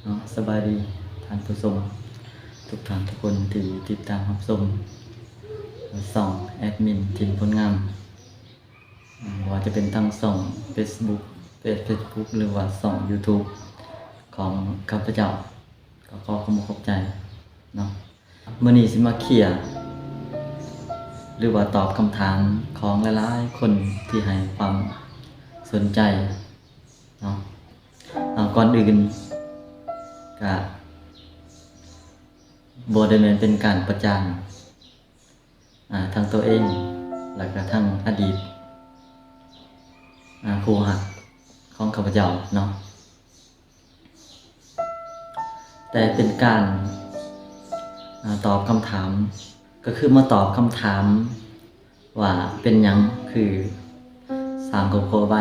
ເນາະ ສະບາຍດີທ່ານຜູ້ຊົມທຸກທ່ານທຸກຄົນທີ່ຕິດຕາມຮັບຊົມຊ່ອງແອດມິນຖິ່ນພົນງາມ ບໍ່ວ່າຈະເປັນທາງຊ່ອງເຟສບຸກ ເຟສບຸກ ຫຼືວ່າຊ່ອງຢູທູບຂອງຂ້າພະເຈົ້າ ກໍຂໍຂອບອົກຂອບໃຈເນາະ. ມື້ນີ້ຊິມາເຄຍ ຫຼືວ່າຕອບຄຳຖາມຂອງຫຼາຍໆຄົນທີ່ໃຫ້ຄວາມສົນໃຈເນາະ. ອາ ກ່ອນອື່ນກະບໍ່ໄດ້ແມ່ນເປັນການປະຈານ ອາ ທັງຕົວເອງ ແລະກະທັງອະດີດ ອາ ຄູ່ຮັກຂອງຂ້າພະເຈົ້າເນາະ. ແຕ່ເປັນການ ອາ ຕອບຄຳຖາມ ກໍຄືມາຕອບຄຳຖາມວ່າເປັນຫຍັງຄືສ້າງຄອບຄົວໄວ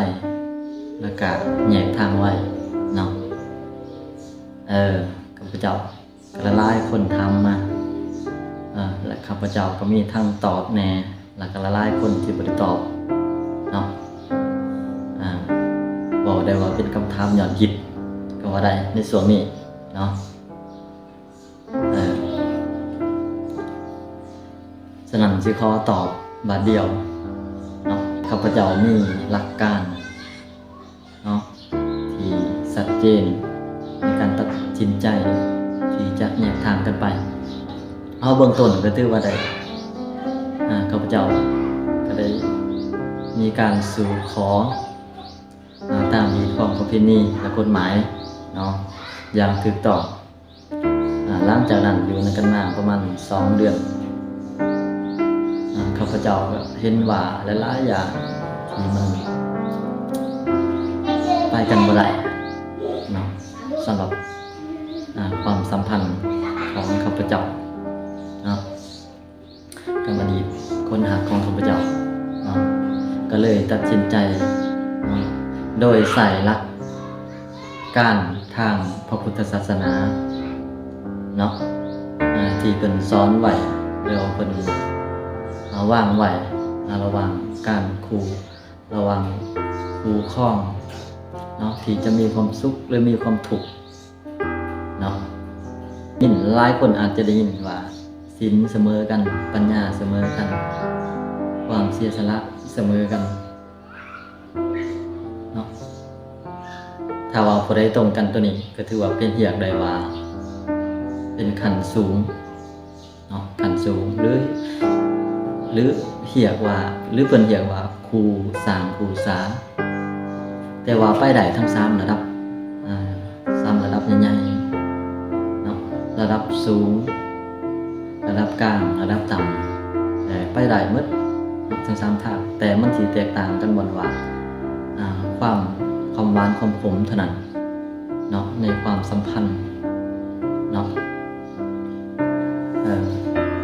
ແລ້ວກະແຍກທາງໄວເນາະ. ເອີ ຂ້າພະເຈົ້າ ກໍຫຼາຍໆຄົນຖາມມາ ເອີ ແລະຂ້າພະເຈົ້າກໍມີທັງຕອບແດ່ ແລ້ວກໍຫຼາຍໆຄົນທີ່ບໍ່ໄດ້ຕອບເນາະ. ອາ ເວົ້າໄດ້ວ່າເປັນຄຳຖາມຍອດຮິດກໍວ່າໄດ້ໃນຊ່ວງນີ້ເນາະ. ເອີ ສະນັ້ນຊິຂໍຕອບບາດດຽວເນາະ. ຂ້າພະເຈົ້າມີຫຼັກການເນາະ ທີ່ຊັດເຈນໃນການຕັດສິນໃຈທີ່ຈະແຍກທາງກັນໄປ. ເອົາເບື້ອງຕົ້ນກໍຖືວ່າໄດ້ ອາ ຂ້າພະເຈົ້າກໍໄດ້ມີການສູ່ຂໍ ອາ ຕາມຮີດຄອງປະເພນີ ແລະ ກົດໝາຍເນາະ ຢ່າງຖືກຕ້ອງ. ອາ ຫຼັງຈາກນັ້ນຢູ່ນຳກັນມາປະມານສອງເດືອນ ອາ ຂ້າພະເຈົ້າກໍເຫັນວ່າຫຼາຍໆຢ່າງທີ່ມັນໄປກັນບໍ່ໄດ້ເນາະ ສຳລັບ ອາ ຄວາມສຳພັນຂອງຂ້າພະເຈົ້າເນາະ ກັບອະດີດຄົນຮັກຂອງຂ້າພະເຈົ້າເນາະ ກໍເລີຍຕັດສິນໃຈເນາະ ໂດຍໃຊ້ຫຼັກການທາງພະພຸດທະສາສະໜາເນາະ ອາ ທີ່ເພິ່ນສອນໄວ້ ຫຼືວ່າເພິ່ນ ອາ ວາງໄວ້ ອາ ລະຫວ່າງການຄູ່ ລະຫວ່າງຄູ່ຄອງເນາະ ທີ່ຈະມີຄວາມສຸກ ຫຼື ມີຄວາມທຸກເນາະ. ຍິນ ຫຼາຍຄົນອາດຈະໄດ້ຍິນວ່າ ສິນສະເໝີກັນ, ປັນຍາສະເໝີກັນ, ຄວາມເສຍສະຫຼະສະເໝີກັນເນາະ. ຖ້າວ່າຜູ້ໃດຕົງກັນໂຕນີ້ ກໍຖືວ່າເປັນ ຮຽກໄດ້ວ່າເປັນຂັ້ນສູງ ເນາະ ຂັ້ນສູງ ຫຼື ຫຼື ຮຽກວ່າ ຫຼື ເພິ່ນຮຽກວ່າຄູ່ສ້າງຄູ່ສາ ແຕ່ວ່າໄປໄດ້ທັງສາມລະດັບ ອາ ສາມລະດັບໃຫຍ່ໆເນາະ ລະດັບສູງ ລະດັບກາງ ລະດັບຕ່ຳ ເອີ ໄປໄດ້ໝົດທັງສາມທາງ ແຕ່ມັນຊິແຕກຕ່າງກັນບ່ອນວ່າ ອາ ຄວາມ ຄວາມຫວານຄວາມຂົມເທົ່ານັ້ນເນາະ ໃນຄວາມສຳພັນເນາະ. ເອີ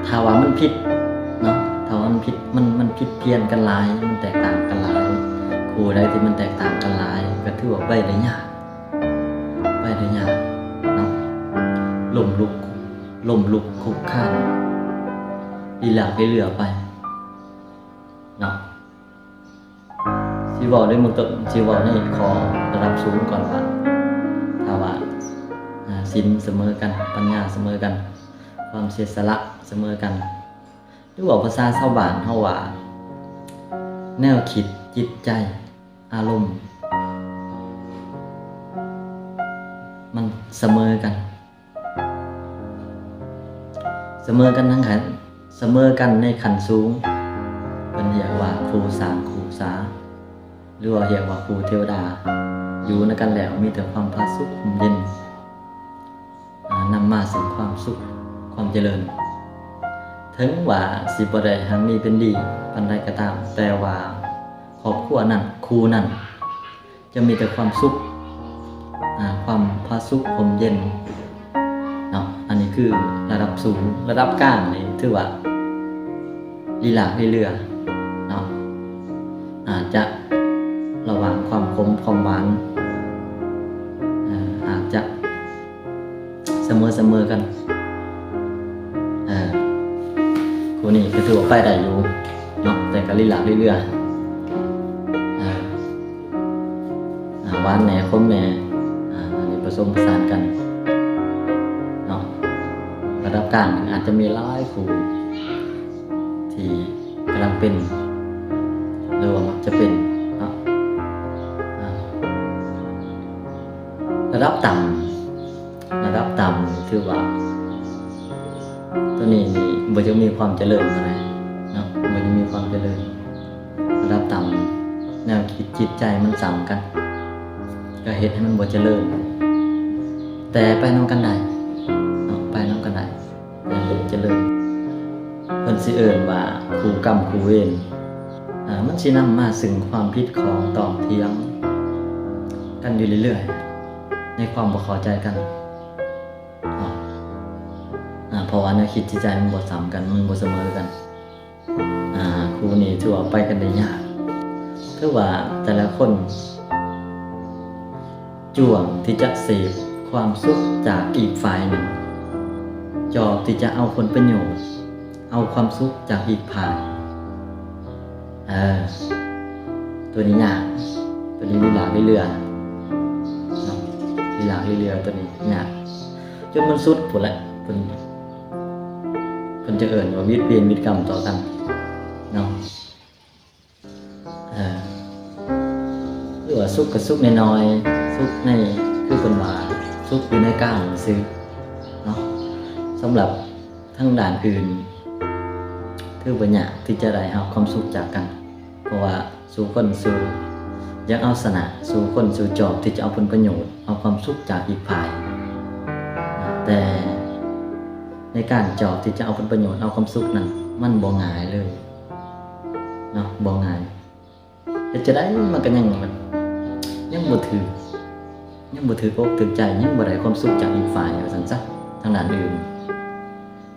ຖ້າວ່າມັນຜິດເນາະ ຖ້າວ່າມັນຜິດ ມັນ ມັນຜິດພຽນກັນຫຼາຍ ມັນແຕກຕ່າງກັນຫຼາຍ ຄູ່ໃດທີ່ມັນແຕກຕ່າງກັນຫຼາຍ ກໍຖືວ່າໄປໄດ້ຍາກ ໄປໄດ້ຍາກເນາະ ລົ້ມລຸກ ລົ້ມລຸກຄຸກຄານ ລີລາກລີເຫຼືອໄປເນາະ. ຊິເວົ້າໃນເບື້ອງຕົ້ນ ຊິເວົ້າໃນຂໍ້ລະດັບສູງກ່ອນວ່າ ຖ້າວ່າ ອາ ສິນສະເໝີກັນ, ປັນຍາສະເໝີກັນ, ຄວາມເສຍສະຫຼະສະເໝີກັນ ຫຼືວ່າພາສາຊາວບ້ານເຮົາວ່າ ແນວຄິດ, ຈິດໃຈ, ອາລົມ ມັນສະເໝີກັນ. ສະເໝີກັນທັງຂັ້ນ ສະເໝີກັນໃນຂັ້ນສູງ ເພິ່ນຮຽກວ່າຄູ່ສ້າງຄູ່ສາ ຫຼືວ່າຮຽກວ່າຄູ່ເທວະດາ ຢູ່ນຳກັນແລ້ວມີແຕ່ຄວາມຜາສຸກຮົ່ມເຢັນ ອາ ນຳມາເຊິ່ງຄວາມສຸກຄວາມຈະເລີນ. ເຖິງວ່າຊິບໍ່ໄດ້ຮັ່ງມີເປັນດີປານໃດກໍຕາມ ແຕ່ວ່າຄອບຄົວນັ້ນ ຄູ່ນັ້ນ ຈະມີແຕ່ຄວາມສຸກ ອາ ຄວາມຜາສຸກຮົ່ມເຢັນເນາະ. ອັນນີ້ຄືລະດັບສູງ ລະດັບກາງນີ້ຖືວ່າລີລາກລີເຫຼືອເນາະ ອາດຈະລະຫວ່າງຄວາມຂົມຄວາມຫວານ ອາ ອາດຈະ ສະເໝີ ສະເໝີກັນ ເອີ ຄູ່ນີ້ກໍຖືວ່າໄປໄດ້ຢູ່ເນາະ ແຕ່ກໍລີລາກລີເຫຼືອ ເອີ ອາ ຫວານແດ່ ຂົມແດ່ ອາ ອັນນີ້ປະສົມປະສານກັນ ລະດັບກາງອາດຈະມີຫຼາຍຄູ່ທີ່ກຳລັງເປັນ ຫຼືວ່າມັກຈະເປັນເນາະ. ອາ ລະດັບຕ່ຳ ລະດັບຕ່ຳຖືວ່າ ໂຕນີ້ນີ້ບໍ່ຢາກມີຄວາມຈະເລີນເທົ່າໃດເນາະ ບໍ່ຢາກມີຄວາມຈະເລີນ. ລະດັບຕ່ຳ ແນວຄິດຈິດໃຈມັນສ່ຳກັນ ກໍເຮັດໃຫ້ມັນບໍ່ຈະເລີນ. ແຕ່ໄປນຳກັນໄດ້ເນາະ ໄປນຳກັນໄດ້ ແຕ່ບໍ່ຈະເລີນ. ເພິ່ນຊິເອີ້ນວ່າຄູ່ກຳຄູ່ເວນ. ອາ ມັນຊິນຳມາຊຶ່ງຄວາມຜິດຂ້ອງຕ້ອງຖຽງກັນຢູ່ເລື້ອຍໆ ໃນຄວາມບໍ່ເຂົ້າໃຈກັນເນາະ. ອາ ເພາະວ່າແນວຄິດຈິດໃຈມັນບໍ່ສ່ຳກັນ ມັນບໍ່ສະເໝີກັນ. ອາ ຄູ່ນີ້ຖືວ່າໄປກັນໄດ້ຍາກ. ຖືວ່າແຕ່ລະຄົນຈ້ວງທີ່ຈະເສບຄວາມສຸກຈາກອີກຝ່າຍໜຶ່ງ ຈອບທີ່ຈະເອົາຜົນປະໂຫຍດ ເອົາຄວາມສຸກຈາກອີກຝ່າຍ. ເອີ ໂຕນີ້ຍາກ ໂຕນີ້ລີລາລີເຫຼືອເນາະ ລີລາລີເຫຼືອ ໂຕນີ້ຍາກ ຈົນມັນສຸດພຸ້ນແຫຼະ ເພິ່ນ ເພິ່ນຈະເອີ້ນວ່າວິດເວນວິດກຳຕໍ່ກັນເນາະ. ເອີ ຫຼືວ່າສຸກກໍສຸກນ້ອຍໆ ສຸກໃນ ຄືເພິ່ນວ່າສຸກຢູ່ໃນກາມຊື່ເນາະ. ສຳລັບທາງດ້ານອື່ນ ຖືວ່າຍາກທີ່ຈະໄດ້ຮັບຄວາມສຸກຈາກກັນ ເພາະວ່າ ສູ່ຄົນສູ່ຢາກເອົາຊະນະ ສູ່ຄົນສູ່ຈອບທີ່ຈະເອົາຜົນປະໂຫຍດ ເອົາຄວາມສຸກຈາກອີກຝ່າຍ. ແຕ່ໃນການຈອບທີ່ຈະເອົາຜົນປະໂຫຍດ ເອົາຄວາມສຸກນັ້ນ ມັນບໍ່ງ່າຍເລີຍເນາະ ບໍ່ງ່າຍ. ເຮັດຈັ່ງໃດມັນກໍຍັງແບບ ຍັງບໍ່ຖືກ ຍັງບໍ່ຖືກອົກຖືກໃຈ ຍັງບໍ່ໄດ້ຄວາມສຸກຈາກອີກຝ່າຍ ວ່າຊັ້ນຊະ ທາງດ້ານອື່ນ.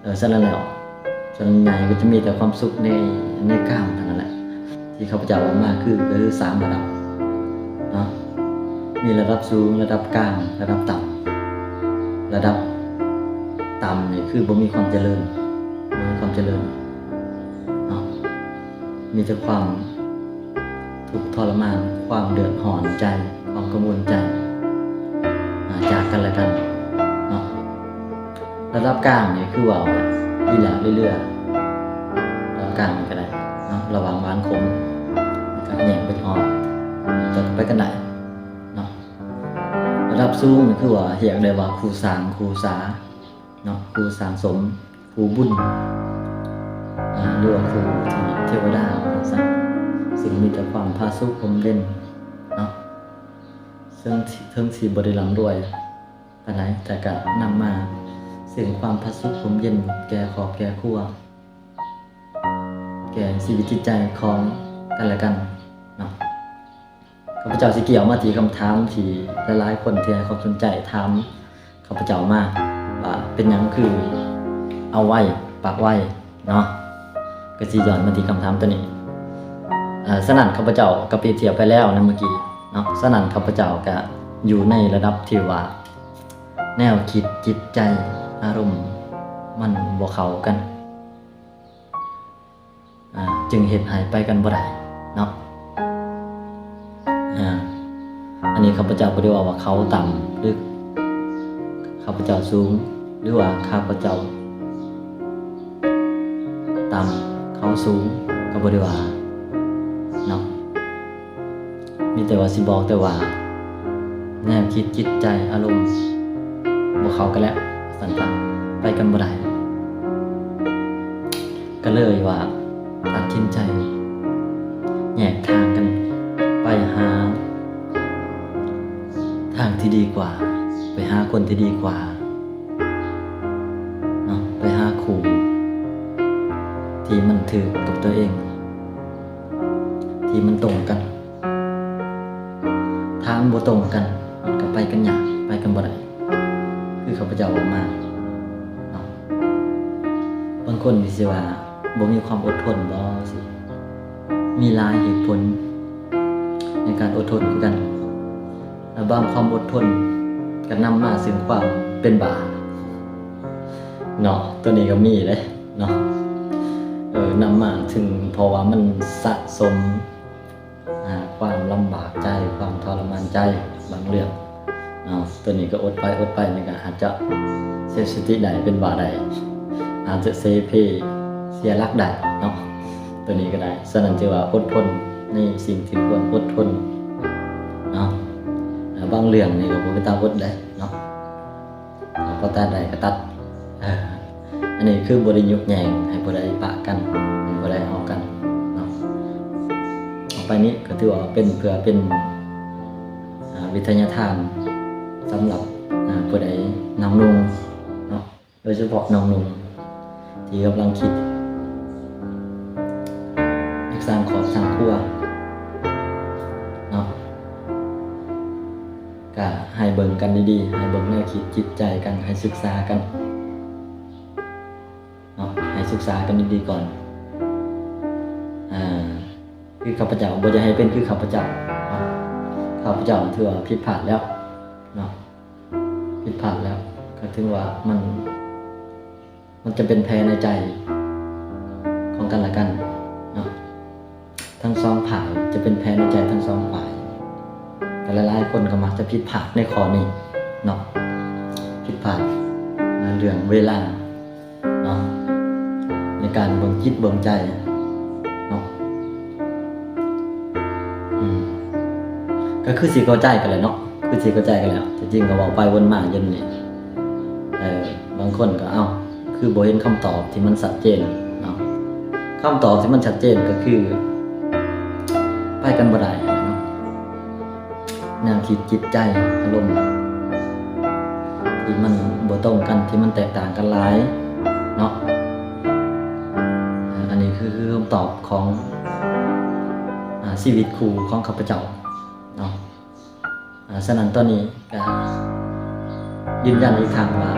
ເອີ ສະນັ້ນແລ້ວ ສ່ວນໃຫຍ່ກໍຈະມີແຕ່ຄວາມສຸກໃນ ໃນກາມເທົ່ານັ້ນແຫຼະ ທີ່ຂ້າພະເຈົ້າເວົ້າມາ ຄື ຄືສາມລະດັບເນາະ ມີລະດັບສູງ ລະດັບກາງ ລະດັບຕ່ຳ. ລະດັບຕ່ຳນີ້ຄືບໍ່ມີຄວາມຈະເລີນ ບໍ່ມີຄວາມຈະເລີນເນາະ ມີແຕ່ຄວາມ ທຸກທໍລະມານ ຄວາມເດືອດຮ້ອນໃຈ ຄວາມກັງວົນໃຈ ອາ ຈາກກັນແລະກັນເນາະ. ລະດັບກາງນີ້ຄືເວົ້າ ລີລາລີເຫຼືອ ລະດັບກາງນີ້ກໍໄດ້ເນາະ ລະຫວ່າງຫວານຂົມ ກັບແຍງເປັນຮອດ ແຕ່ກໍໄປກັນໄດ້ເນາະ. ລະດັບສູງນີ້ຄືວ່າຮຽກໄດ້ວ່າຄູ່ສ້າງຄູ່ສາເນາະ ຄູ່ສ້າງສົມ ຄູ່ບຸນ ອາ ຫຼືວ່າຄູ່ທີ່ເທວະດາວ່າຊັ້ນ ຊຶ່ງມີແຕ່ຄວາມຜາສຸກຮົ່ມເຢັນເນາະ ເຊິ່ງ ເຖິງຊິບໍ່ໄດ້ລ່ຳລວຍປານໃດ ແຕ່ກະນຳມາເຊິ່ງຄວາມຜາສຸກຮົ່ມເຢັນແກ່ຄອບແກ່ຄົວ ແກ່ຊີວິດຈິດໃຈຂອງກັນແລະກັນເນາະ. ຂ້າພະເຈົ້າຊິກ່ຽວມາທີ່ຄຳຖາມທີ່ຫຼາຍໆຄົນທີ່ໃຫ້ຄວາມສົນໃຈຖາມຂ້າພະເຈົ້າມາວ່າ ເປັນຫຍັງຄືເອົາໄວ້ ປັກໄວ້ເນາະ ກໍຊິຍ້ອນມາທີ່ຄຳຖາມໂຕນີ້. ເອີ ສະນັ້ນຂ້າພະເຈົ້າກໍປຽບທຽບໄປແລ້ວໃນມື້ກີ້ເນາະ ສະນັ້ນຂ້າພະເຈົ້າກໍຢູ່ໃນລະດັບທີ່ວ່າ ແນວຄິດ ຈິດໃຈ ອາລົມມັນບໍ່ເຂົ້າກັນ ອາ ຈຶ່ງເຮັດໃຫ້ໄປກັນບໍ່ໄດ້ເນາະ. ອາ ອັນນີ້ຂ້າພະເຈົ້າບໍ່ໄດ້ເວົ້າວ່າເຂົາຕ່ຳ ຫຼື ຂ້າພະເຈົ້າສູງ ຫຼືວ່າຂ້າພະເຈົ້າຕ່ຳ ເຂົາສູງ ກໍບໍ່ໄດ້ວ່າເນາະ. ມີແຕ່ວ່າຊິບອກແຕ່ວ່າ ແນວຄິດ ຈິດໃຈ ອາລົມບໍ່ເຂົ້າກັນແລ້ວ ວ່າຊັ້ນຊະ ໄປກັນບໍ່ໄດ້ ກໍເລີຍວ່າຕັດສິນໃຈແຍກທາງກັນ ໄປຫາທາງທີ່ດີກວ່າ ໄປຫາຄົນທີ່ດີກວ່າເນາະ ໄປຫາຄູ່ທີ່ມັນຖືກກັບຕົວເອງ ທີ່ມັນຕົງກັນ. ຖ້າມັນບໍ່ຕົງກັນ ມັນກໍໄປກັນຍາກ ໄປກັນບໍ່ໄດ້ ຄືຂ້າພະເຈົ້າເວົ້າມາເນາະ. ບາງຄົນກໍຊິວ່າ ບໍ່ມີຄວາມອົດທົນບໍ ຊິ ມີຫຼາຍເຫດຜົນໃນການອົດທົນຄືກັນ ແລະບາງຄວາມອົດທົນກໍນຳມາເຊິ່ງຄວາມເປັນບ້າເນາະ. ໂຕນີ້ກໍມີເດ້ເນາະ ເອີ ນຳມາເຊິ່ງ ເພາະວ່າມັນສະສົມ ອາ ຄວາມລຳບາກໃຈ ຄວາມທໍລະມານໃຈບາງເລື່ອງເນາະ. ໂຕນີ້ກໍອົດໄປ ອົດໄປ ນີ້ກໍອາດຈະ ເສຍສະຕິໄດ້ ເປັນບ້າໄດ້ ອາດຈະເສເພ ເສຍຫຼັກໄດ້ເນາະ ໂຕນີ້ກໍໄດ້. ສະນັ້ນ ຖືວ່າອົດທົນໃນສິ່ງທີ່ຄວນອົດທົນເນາະ. ອາ ບາງເລື່ອງນີ້ກໍບໍ່ເປັນຕາອົດໄດ້ເນາະ ພໍຕັດໄດ້ກໍຕັດ. ເອີ ອັນນີ້ຄືບໍ່ໄດ້ຍຸແຍງໃຫ້ຜູ້ໃດປະກັນ ໃຫ້ຜູ້ໃດເອົາກັນເນາະ. ຕໍ່ໄປນີ້ກໍຖືວ່າເປັນ ເພື່ອເປັນ ອາ ວິທະຍາທານສຳລັບ ອາ ຜູ້ໃດ ນ້ອງນຸ່ງເນາະ ໂດຍສະເພາະນ້ອງນຸ່ງທີ່ກຳລັງຄິດ ຢາກສ້າງຄອບສ້າງຄົວເນາະ ກະໃຫ້ເບິ່ງກັນດີໆ ໃຫ້ເບິ່ງແນວຄິດຈິດໃຈກັນ ໃຫ້ສຶກສາກັນເນາະ ໃຫ້ສຶກສາກັນດີໆກ່ອນ. ອາ ຄືຂ້າພະເຈົ້າ ບໍ່ຢາກໃຫ້ເປັນຄືຂ້າພະເຈົ້າເນາະ ຂ້າພະເຈົ້າຖືວ່າຜິດພາດແລ້ວເນາະ ຜິດພາດແລ້ວ ກໍຖືວ່າມັນ ມັນຈະເປັນແຜໃນໃຈຂອງກັນແລະກັນເນາະ ທັງສອງຝ່າຍ ຈະເປັນແຜໃນໃຈທັງສອງຝ່າຍ. ກໍຫຼາຍໆຄົນກໍມັກຈະຜິດພາດໃນຂໍ້ນີ້ເນາະ ຜິດພາດ ອາ ເລື່ອງເວລາເນາະ ໃນການເບິ່ງຈິດເບິ່ງໃຈເນາະ. ອືມ ກໍຄືຊິເຂົ້າໃຈກັນແຫຼະເນາະ ຄືຊິເຂົ້າໃຈກັນແຫຼະ ທີ່ຈິງກໍເວົ້າໄປວົນມາຢູ່ນີ້ ເອີ ບາງຄົນກໍ ເອົ້າ ຄືບໍ່ເຫັນຄຳຕອບທີ່ມັນຊັດເຈນເນາະ. ຄຳຕອບທີ່ມັນຊັດເຈນກໍຄື ໄປກັນບໍ່ໄດ້ເນາະ ແນວຄິດຈິດໃຈອາລົມທີ່ມັນບໍ່ຕົງກັນ ທີ່ມັນແຕກຕ່າງກັນຫຼາຍເນາະ. ອັນນີ້ຄື ຄືຄຳຕອບຂອງ ອາ ຊີວິດຄູ່ຂອງຂ້າພະເຈົ້າເນາະ. ອາ ສະນັ້ນຕອນນີ້ກະຢືນຢັນອີກຄັ້ງວ່າ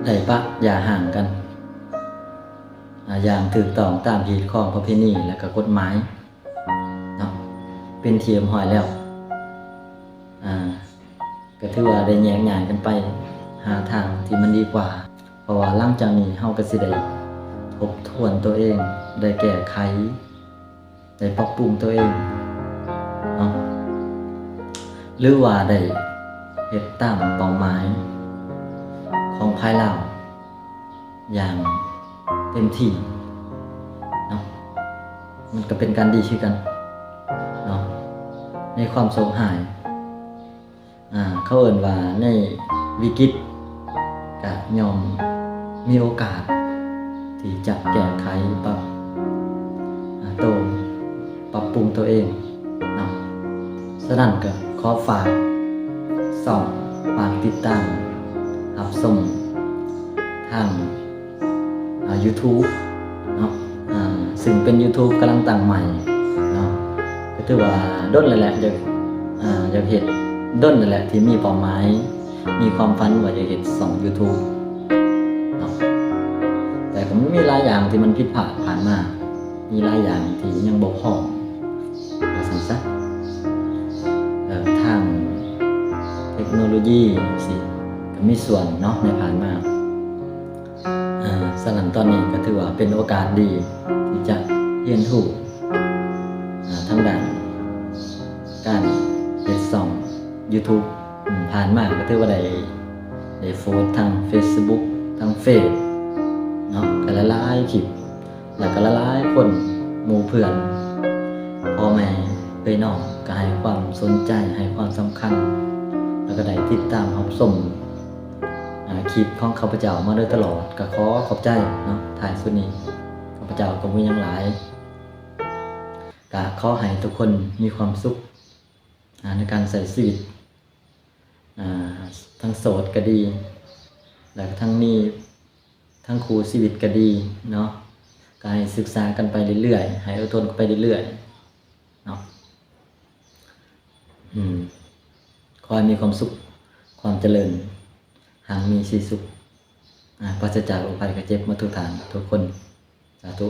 ໄດ້ປະຢ່າຮ້າງກັນ ອາ ຢ່າງຖືກຕ້ອງຕາມຮີດຄອງປະເພນີ ແລະ ກະກົດໝາຍເນາະ ເປັນທີ່ຮຽບຮ້ອຍແລ້ວ. ອາ ກະຖືວ່າໄດ້ແຍກຍ້າຍກັນໄປຫາທາງທີ່ມັນດີກວ່າ ເພາະວ່າຫຼັງຈາກນີ້ເຮົາກະຊິໄດ້ທົບທວນຕົວເອງ ໄດ້ແກ້ໄຂ ໄດ້ປັບປຸງຕົວເອງເນາະ ຫຼືວ່າໄດ້ເຮັດຕາມເປົ້າໝາຍຂອງພາຍລາວຢ່າງເຕັມທີ່ເນາະ ມັນກໍເປັນການດີຄືກັນເນາະ ໃນຄວາມໂຊກຮ້າຍ. ອາ ເຂົາເອີ້ນວ່າໃນວິກິດກະຍ່ອມມີໂອກາດທີ່ຈະແກ້ໄຂ ປັບ ອາ ໂຕ ປັບປຸງໂຕເອງເນາະ. ສະນັ້ນກະຂໍຝາກຊ່ອງ ຝາກຕິດຕາມຮັບຊົມທາງ ອາ ຢູທູບເນາະ ອາ ຊຶ່ງເປັນຢູທູບກຳລັງຕັ້ງໃໝ່ເນາະ ກໍຖືວ່າດົນແລ້ວແຫຼະ ຢາກ ອາ ຢາກເຮັດ ດົນແລ້ວແຫຼະທີ່ມີເປົ້າໝາຍ ມີຄວາມຝັນວ່າຢາກເຮັດຊ່ອງຢູທູບເນາະ ແຕ່ກໍມັນມີຫຼາຍຢ່າງທີ່ມັນຜິດພາດຜ່ານມາ ມີຫຼາຍຢ່າງທີ່ຍັງບໍ່ພ້ອມວ່າຊັ້ນຊະ ເອີ ທາງເທັກໂນໂລຢີຈັ່ງຊີ້ກໍມີສ່ວນເນາະໃນຜ່ານມາ. ອາ ສະນັ້ນຕອນນີ້ກໍຖືວ່າເປັນໂອກາດດີທີ່ຈະຮຽນຮູ້ ອາ ທາງດ້ານການເຮັດຊ່ອງຢູທູບ ອາ ຜ່ານມາກໍຖືວ່າໄດ້ ໄດ້ໂພສທາງເຟສບຸກ ທາງເຟສເນາະ ກໍຫຼາຍໆຄລິບ ແລ້ວກໍຫຼາຍໆຄົນ ໝູ່ເພື່ອນ ພໍ່ແມ່ເອື້ອຍນ້ອງ ກໍໃຫ້ຄວາມສົນໃຈ ໃຫ້ຄວາມສຳຄັນ ແລ້ວກໍໄດ້ຕິດຕາມຮັບຊົມ ອາ ຄລິບຂອງຂ້າພະເຈົ້າມາໂດຍຕະຫຼອດ ກໍຂໍຂອບໃຈເນາະ. ທ້າຍສຸດນີ້ ຂ້າພະເຈົ້າກໍບໍ່ມີຫຍັງຫຼາຍ ກໍຂໍໃຫ້ທຸກຄົນມີຄວາມສຸກ ອາ ໃນການໃຊ້ຊີວິດ ອາ ທັງໂສດກໍດີ ແລ້ວກໍທັງມີ ທັງຄູ່ຊີວິດກໍດີເນາະ ກໍໃຫ້ສຶກສາກັນໄປເລື້ອຍໆ ໃຫ້ອົດທົນກັນໄປເລື້ອຍໆເນາະ. ອືມ ຂໍໃຫ້ມີຄວາມສຸກ ຄວາມຈະເລີນ ຮັ່ງມີສີສຸກ ອາ ປາສະຈາກໂລກໄພໄຂ້ເຈັບໝົດທຸກທ່ານທຸກຄົນ. ສາທຸ.